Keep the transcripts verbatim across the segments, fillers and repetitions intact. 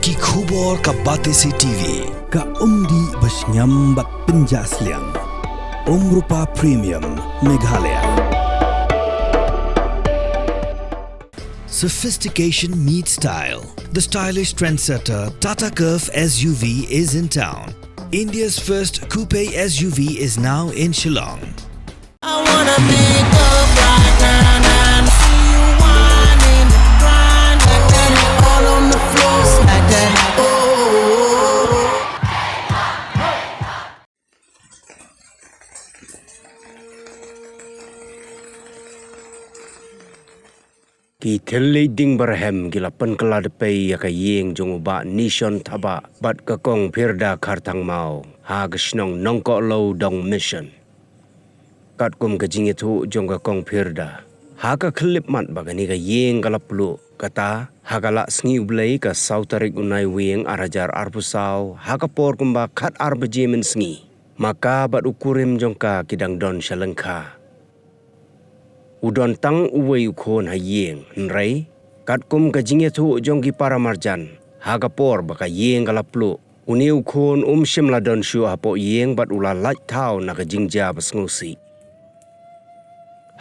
Ki khubor ka Batesi T V. Ka umdih ba shngiam bad pynjah sliang. Umrupa Premium Meghalaya. Sophistication meets style. The stylish trendsetter Tata Curvv S U V is in town. India's first coupe S U V is now in Shillong. I wanna pick up right now and see you whining, grinding, all on the floor, smack that. Oh. Ki thylliej ding barhem ki la pynkylla dpei ïa ka ïing jong u Bah Nishon Thabah bad ka Kong Phirda Kharthangmaw ha ka shnong Nongkohlew Dong Mission. Katkum ka jingïathuh jong ka Kong Phirda, ha ka khyllipmat ba kane ka ïing ka la pluh, kata ha ka Lah Sngi U Blei ka saw tarik u Naiwieng ar hajar arphew saw, ha ka por kumba khatar baje mynsngi, ma ka bad u kurim jong ka ki dang don sha lyngkha. U don tang uwei u khun ha ïing, hynrei katkum ka jingïathuh jong ki para marjan, ha ka por ba ka ïing ka la pluh, une u khun um shym la don shuh hapoh ïing bad u la lait thaw na ka jingjia ba sngewsih.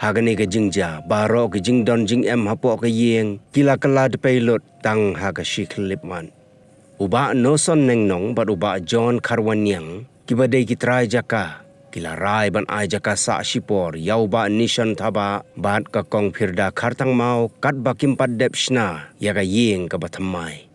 Ha kane ka jingjia, baroh ki jingdon jingem hapoh ka ïing ki la kylla dpei lut tang ha ka shi khyllipmat. U Bah Noson Nengnong bad u Bah John Kharwaniang, kiba dei ki trai jaka, ki la rai ban ai jaka sah shipor ïa u Bah Nishon Thabah bad ka Kong Phirda Kharthangmaw katba kim pat dep shna ïa ka ïing kaba thymmai.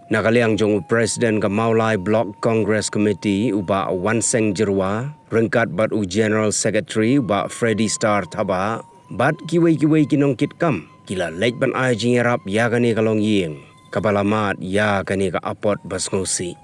Na ka liang jong u President ka Mawlai Block Congress Committee, u Bah Wanseng Jyrwa, ryngkat bad u General Secretary, u Bah Freddy Star Thabah, bad kiwei kiwei ki nongkitkam, ki la leit ban ai jingïarap ïa kane ka longïing kaba la mad ïa kane ka apot ba sngewsih.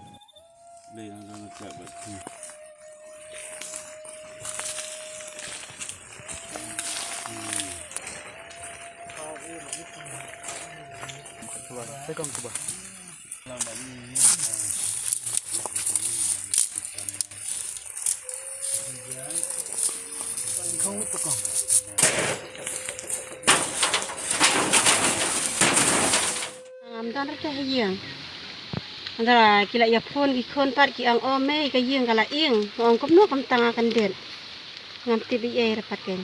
Ngam don rta ha ïing. Nda ki la ïa phone ki khun pat ki ong, "O mei, ka ïing ka la ing." Ong, "Kumno kumta nga kan dien?" Ngam tip ei ei re pat ken.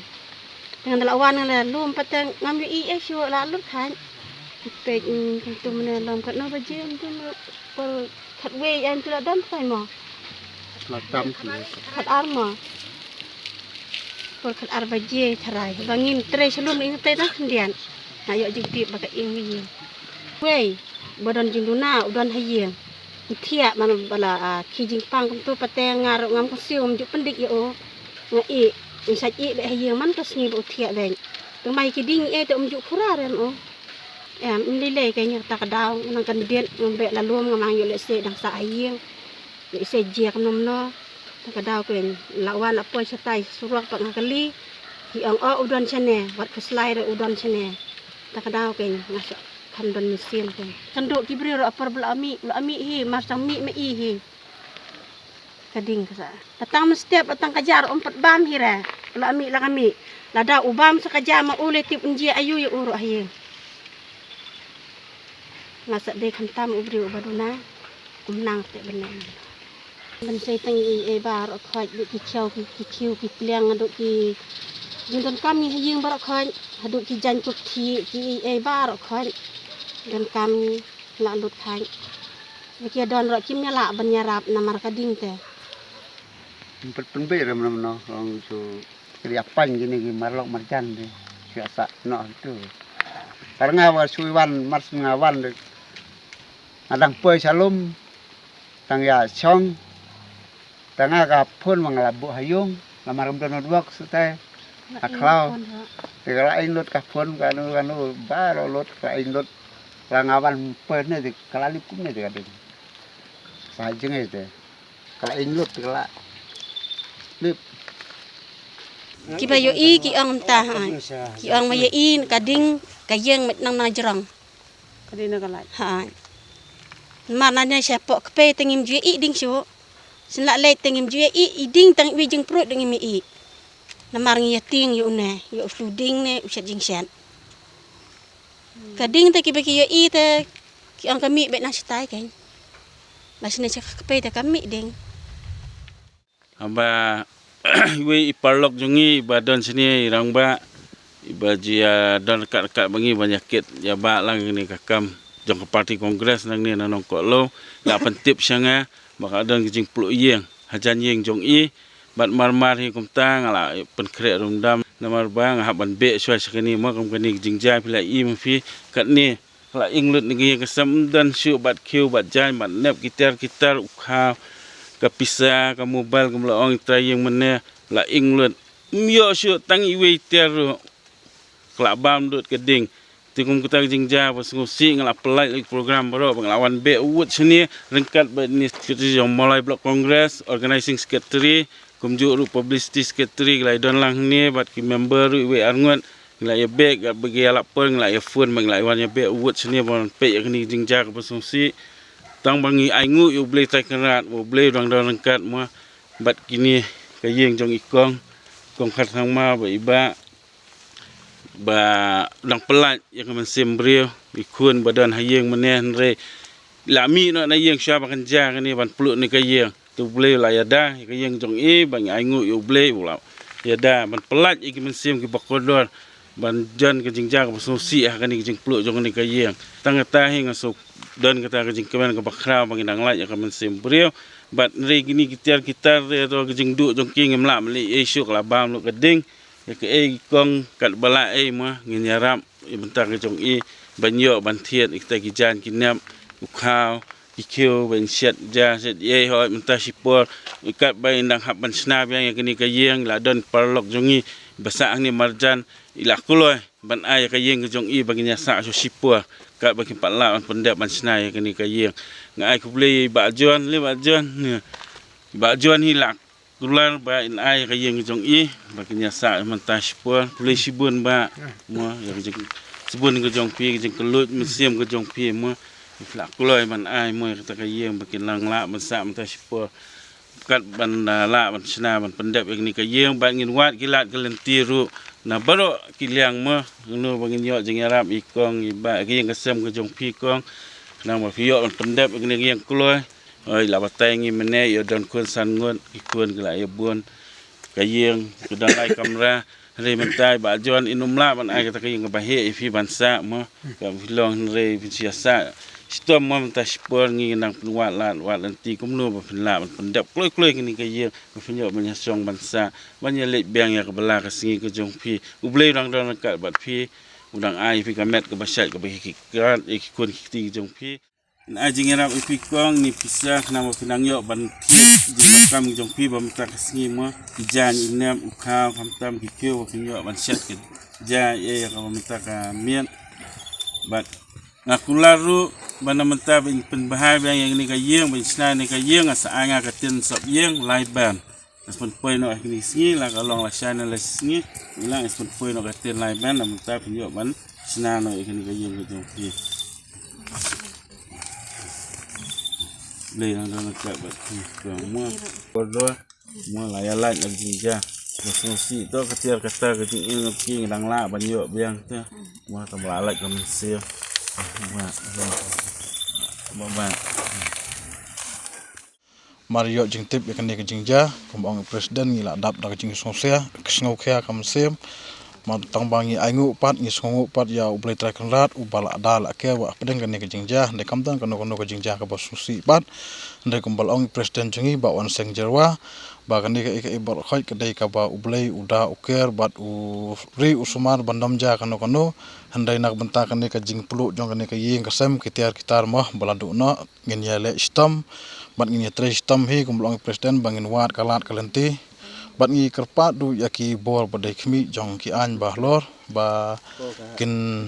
Te nga da la wan nga la lum pat te ngam ïohi ei shuh, la lut khan. Peit, mm, kumtu mane lum katno baje kumtu, por khatwei ei kumtu la dam phai mo. La tam kine. Khatar mo. Por khatar baje tharai. Ba ngim trei sha lum, ngim trei tang khyndiat. Nga ïoh jingtip ba ka ing ïing. Wei, ba don jingduna u don ha ïing. U thiah man ba la, ah, khie jingpang kumtu pat te nga ruh ngam kyrsiew, ngam ju pyndik ïa u. Nga ïeh, ngin sa ïeh beit ha ïing man ka sngi ba u thiah beit. Tang ba ïa ki ding ïa te um ju khura rem u. Em, ym lei lei kein, ïa kata ka daw, nang kan dien, ngam beh la lum, ngam nang ïoh lehse dang sah ha ïing. Lehse jia kumno kumno. Kata ka daw kein, la wan la poi shatai surok pat nga kylli. Ki ong, "O, u don shane, wat khuslai re u don shane." Kata ka daw kein, nga sa kham don mynsiem kein. Kynduh ki briew ruh apor ba la mih, la mih hi, mar sdang mih ma i hi. Ka ding ka sa. La tang mynstep, la tang ka ja ruh um pat bam hi re. La mih, la ka mih. Lada u bam sa ka ja ma u lei tip un jia aïu ïa u ruh ha ïing. Nga sa dei khamtam u briew uba duna. Um nang te ban nang. Ban sei tang ei ei baroh khoit, duh ki khiew ki, ki khiew ki pliang, duh ki jingdonkam ngi ha ïing baroh khoit, haduh ki jaiñ puthi, ki ei ei baroh khoit. Donkam ngi la lut khoit. Ba ki ïa don ruh kim ïa lah ban ïarap namar ka ding te. Pynbeit re mano mano, ong shu kri apan kine ki marlok marjan te. Shu ïa sah noh tu. Par nga ba shu wan, mar shu nga wan te. Nga dang poi sha lum. Tang ïa shong. Tang nga ka phone ma nga la buh ha ïung. Namar kam don network shuh te. Nga khlaw. Te ka la ing lut ka phone kano kano baroh lut ka la ing lut. Ka la nga wan poi ne te ka la lip kumne te ka ding. Sa jingei te. Ka la ing lut ka la lip. Kiba ïohi ki ong mynta ha. Ki ong ma ïohi ka ding ka ïeng met nang na jrong. Ka ding na ka lait. Ha. Namar na ne shapoh kpei te ngim ju ïohi ding shuh. Shen la leit te ngim ju ïohi i ding tang iwei jingpruid dang ngim ïohi. Namar ngi ïa tieng ïa une, ïa u shu ding ne u shet jingshet. Ka ding te kiba ki ïohi te Ki ong ka mih beit na shatai kein. Ba shane sha ka kpei te ka mih ding. Haba iwei i paralok jong ngi iba don shane i rangbah iba ju ïa don ryngkat ryngkat bad ngi ban ïa kit ïa ba lang kane ka kam jong ka party Congress nangne na Nongkohlew, la pyntip sha nga ba ka don ka jingpluh ïing hajan ïing jong i. Bad mar mar hi kumta nga la pynkhreh rymdam namar ba nga hap ban beh shuwa sha kane mo, kum kane ka jingjia phi la i ma phi katne. Ka la ing lut na ka ïing ka sem, ym don shuh bat khiew bat jaiñ bat nep, ki tiar ki tar, u khaw, ka pisa, ka mobile, kum la ong i trai ïing mynne, la ing lut. Ym ïoh shuh tang iwei i tiar ruh. Ka la bam lut ka ding. Te kum kata ka jingjia ba sngewsih nga la pynlait ïa ki program baroh ba nga la wan beh wut shane ryngkat bad ine i secretary jong Mawlai Block Congress, organizing secretary, kumjuh ruh publicity secretary, ki la ïa don lang hangne bad ki member ruh iwei ar ngut. Ngi la ïa beh, ka ba ki ïalap por ngi la ïa phone ba ngi la ïa wan ïa beh wut shane ban peit ïa kane ka jingjia kaba sngewsih. Tang ba ngi ainguh ïa U Blei Trai Kynrad, U Blei u dang don ryngkat mo. Bad kine ka ïing jong i kong, kong Kharsangma bad i bah, ba dang pynlait ïa ka mynsiem briew, i khun ba don ha ïing mynne hynrei la mih noh na ïing shuwa ba kan jia kane ban pluh ne ka ïing. Te U Blei u la ïada ïa ka ïing jong i, ba ngi ainguh ïa U Blei u la ïada ban pynlait ïa ki mynsiem kiba kordor ban jan ka jingjia kaba sngewsih ha kane ka jingpluh jong kane ka ïing. Tang kata hi nga shu don kata ka jingkmen kaba khraw ba ngi dang lait ïa ka mynsiem briew. Bad hynrei kine ki tiar ki tar te ka jingduh jong ki ngim lah ban leh ei shuh, ka la bam lut ka ding. Ïa kaei kong katba lah ei mo ngin ïarap ïa bynta ka jong i ban ïoh ban thied ïa kita ki jaiñ ki nep, u khaw, ki khiew ban shet ja shet ei hoi mynta shipor. Katba i dang hap ban shna biang ïa kane ka ïing, la don paralok jong i ba sah hangne marjan, i la kloi ban ai ïa ka ïing ka jong i ba ngin ïa sah sha shipor. Katba kim pat lah ban pyndep ban shna ïa kane ka ïing. Nga ai khublei ïa i Bah John, le Bah John. I Bah John hi la kular ba in ai ïa ka ïing ka jong i ba kin ïa sah mynta shipor. Khublei shibun Bah mo ïa ka jing, shibun ka jong phi, ka jingkylluid mynsiem ka jong phi mo. Phi la kloi ban ai mo ïa kata ka ïing ba kin nang lah ban sah mynta shipor. Katba lah ban shna ban pyndep ïa kane ka ïing bad ngin wad ki lad ki lynti ruh na baroh ki liang mo. Kano ba ngin ïoh jingïarap i kong i bah, ka ïing ka sem ka jong phi kong. Khnang ba phi ïoh ban pyndep ïa kane ka ïing kloi. Oi, la batai ngi mynne ïa don khun san ngut, ki khun ki la ïa bun. Ka ïing ka don lai kamra. Hynrei mynta i Bah John in ym lah ban ai kata ka ïing kaba heh ïa phi ban sah mo. Ka phi long hynrei phin shu ïa sah shitom mo mynta shipor, ngi nang pynwad lad wad lynti kumno ba phin lah ban pyndep kloi kloi kane ka ïing ba phin ïoh ban ïa shong ban sah ban ïa leit biang ïa kaba la ka sngi ka jong phi. U Blei u dang don ryngkat bad phi, u dang ai ïa phi ka met kaba shait kaba khie khrat ïa ki khun ki kti ki jong phi. Nga ai jingïarap ïa phi kong, ine i pisa khnang ba phin nang ïoh ban thied jingdonkam jong phi ba mynta ka sngi mo, ki jaiñ i nep, u khaw, khamtam ki khiew ba phin ïoh ban shet ka ja ïa ka ba mynta ka miet. Bad nga kular ruh ba na mynta ba in pynbha biang ïa kane ka ïing, ba in shna ïa kane ka ïing, nga sa ai nga ka tin sop ïing lai ban. Nga sa pynpoi noh ha kine ki sngi, la ka long la shai ne la sngi, ila nga sa pynpoi noh ka tin lai ban, na mynta phin ïoh ban shna noh ïa kane ka ïing ka jong phi. Blei nang don ryngkat bad phi kong mo. Kordor mo, la ïa lait na ka jingjia. Ba sngewsih to ka tiar kata ka jingim jong phi, ngi dang lah ban ïoh biang te. Mo, tang ba la lait ka mynsiem. Ba ba. Mar ïoh jingtip ïa kane ka jingjia, kumba ong i president, ngi la dap da ka jingsngewsih, ka sngewkhia ka mynsiem. Mar tang ba ngi ainguh pat, ngi sngewnguh pat ïa U Blei Trai Kynrad uba la da la ker ba hapdeng kane ka jingjia, hynrei kam don kano kano ka jingjia kaba sngewsih pat. Hynrei kumba la ong i president jong ngi Bah Wanseng Jyrwa, ba kane kaei kaei baroh khoit ka dei kaba U Blei u da u ker bad u ri u sumar ban ym jia kano kano. Hynrei na ka bynta kane ka jingpluh jong kane ka ïing ka sem, ki tiar ki tar mo ba la duh noh, ngin ïa leh shitom bad ngin ïa trei shitom hi, kumba la ong i president, ba ngin wad ka lad ka lynti. Bad ngi kyrpad ruh ïa ki bor ba dei khmih jong ki aiñ ba halor ba kin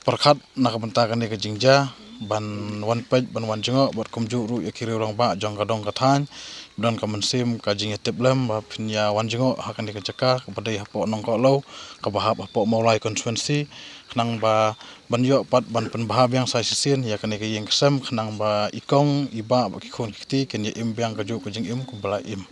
pyrkhat na ka bynta kane ka jingjia, ban wan peit ban wan jngoh, bad kumjuh ruh ïa ki riew rangbah jong ka dong ka thaiñ ba don ka mynsiem ka jingïatiplem ba phin ïa wan jngoh ha kane ka jaka kaba dei hapoh Nongkohlew, kaba hap hapoh Mawlai constituency, khnang ba ban ïoh pat ban pynbha biang sa shisien ïa kane ka ïing ka sem, khnang ba i kong i bah bad ki khun ki kti kin ïa im biang kajuh ka jingim kumba la im.